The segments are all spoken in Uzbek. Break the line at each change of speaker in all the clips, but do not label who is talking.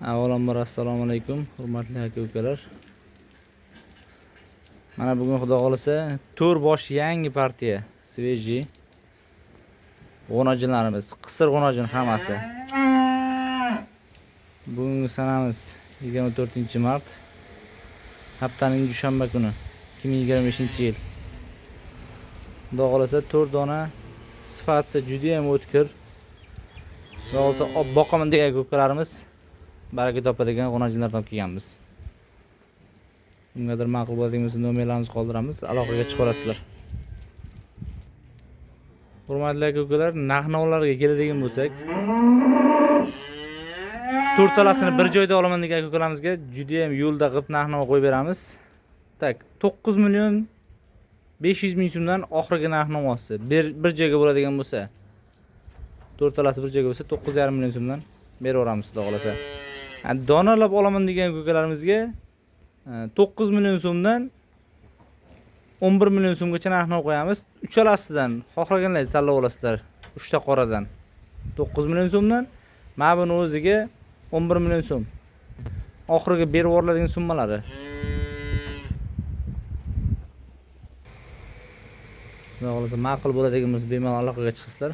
Avvalambor assalomu alaykum, hurmatli aka ukalar. Mana bugun xudo xolasa 4 bosh yangi partiya, svejiy g'o'najinlarimiz, qisir g'o'najin hammasi. Bugungi sanamiz 24-mart, haftaning dushanba kuni, 2025-yil. Xudo xolasa 4 dona sifati juda ham o'tkir. Xudo xolasa ob boqaman degan aka ukalarimiz baraka topadigan g'o'najinlardan olib kelganmiz. Kimgadir ma'qul bo'ladigan bo'lsa nomerlarimizni qoldiramiz, aloqaga chiqarasizlar. Hurmatli aka-ukalar, narx-navolarga keladigan bo'lsak, to'rttalasini bir joyda olaman degan aka-ukalarimizga juda ham yo'lda qilib narx-navo qo'yib beramiz. Tak, 9 million 500 ming so'mdan oxirgi narx-navosi. Bir joyga bo'ladigan bo'lsa, to'rttalasi bir joyga bo'lsa 9,5 million so'mdan beraveramiz xudo xolasa. Donalab olaman degan aka-ukalarimizga 9 million so'mdan 11 million so'mgacha narx-navo qo'yamiz. Uchalasidan xohlaganlaringizni tanlab olasizlar. 3 ta qoradan 9 million so'mdan, mana buni o'ziga 11 million so'm. Oxirgi berib yuboriladigan summalari. Xudo xolasa ma'qul bo'ladigan bo'lsa bemalol aloqaga chiqasizlar.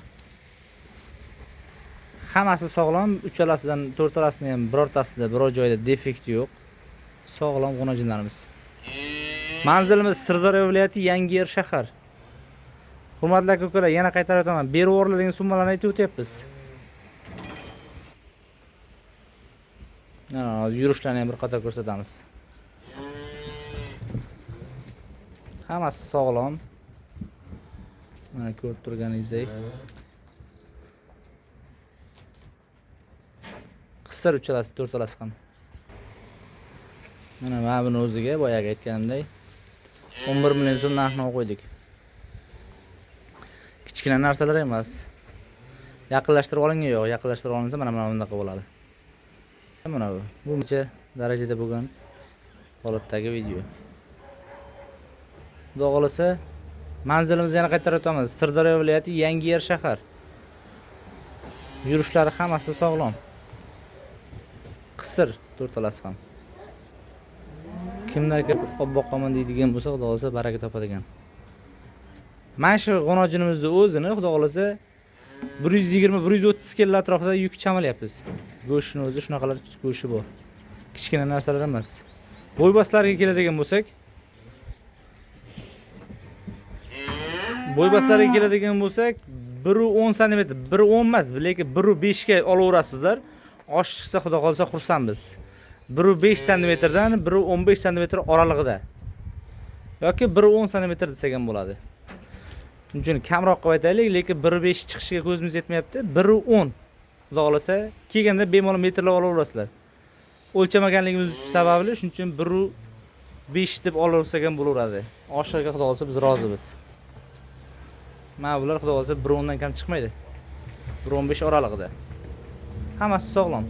Hammasi sog'lom, uchalasidan to'rtalasini ham birortasida biror joyda defekt yo'q. Sog'lom g'o'najinlarimiz. Manzilimiz Sirdaryo viloyati Yangiyer shahar. Hurmatli aka-ukalar, yana qaytarib aytaman, berib yuboriladigan summalarni aytib o'tyapmiz. Mana hozir yurishlarni ham bir qator ko'rsatamiz. Hammasi sog'lom. Mana ko'rib turganingizdek. Qisir uchalasi, to'rtalasi ham. Mana buni o'ziga boyagi aytganimdek 11 million so'm narxini qo'ydik. Kichkina narsalar emas. Yaqinlashtirib olingan yo'q, yaqinlashtirib olinsa mana bunaqa bo'ladi. Mana bu. Buncha darajada bo'lgan holatdagi video. Xudo xolasa manzilimizni yana qaytarib o'tamiz. Sirdaryo viloyati Yangiyer shahar. Yurishlari hammasi sog'lom. Qisir to'rtalasi ham. Kimlar ob boqaman deydigan bo'lsa, xudo xolasa baraka topadigan. Mana shu g'o'najinimizni o'zini xudo xolasa 120-130 kilo atrofida yuk chamalayapmiz. Go'shtini o'zi shunaqalar go'shti bor. Kichkina narsalar emas. Bo'yboslarga keladigan bo'lsak, bo'yboslarga keladigan bo'lsak 1.10 santimetr, 1.10 emas, lekin 1.5 ga olaverasizlar. Oshsa xudo xolasa xursandmiz. 1.5 santimetrdan 1.15 santimetr oralig'ida yoki 1.10 santimetr desak ham bo'ladi. Shuning uchun kamroq qilib aytaylik, lekin 1.5 chiqishiga ko'zimiz yetmayapti. 1.10 xudo xolasa kelganda bemalol metrlab olaverasizlar. O'lchamaganligimiz sababli shuning uchun 1.5 deb olaversak ham bo'laveradi. Oshig'iga xudo xolasa biz rozimiz. Mana bular xudo xolasa 1.10 dan kam chiqmaydi. 1.15 oralig'ida. Hammasi sog'lom.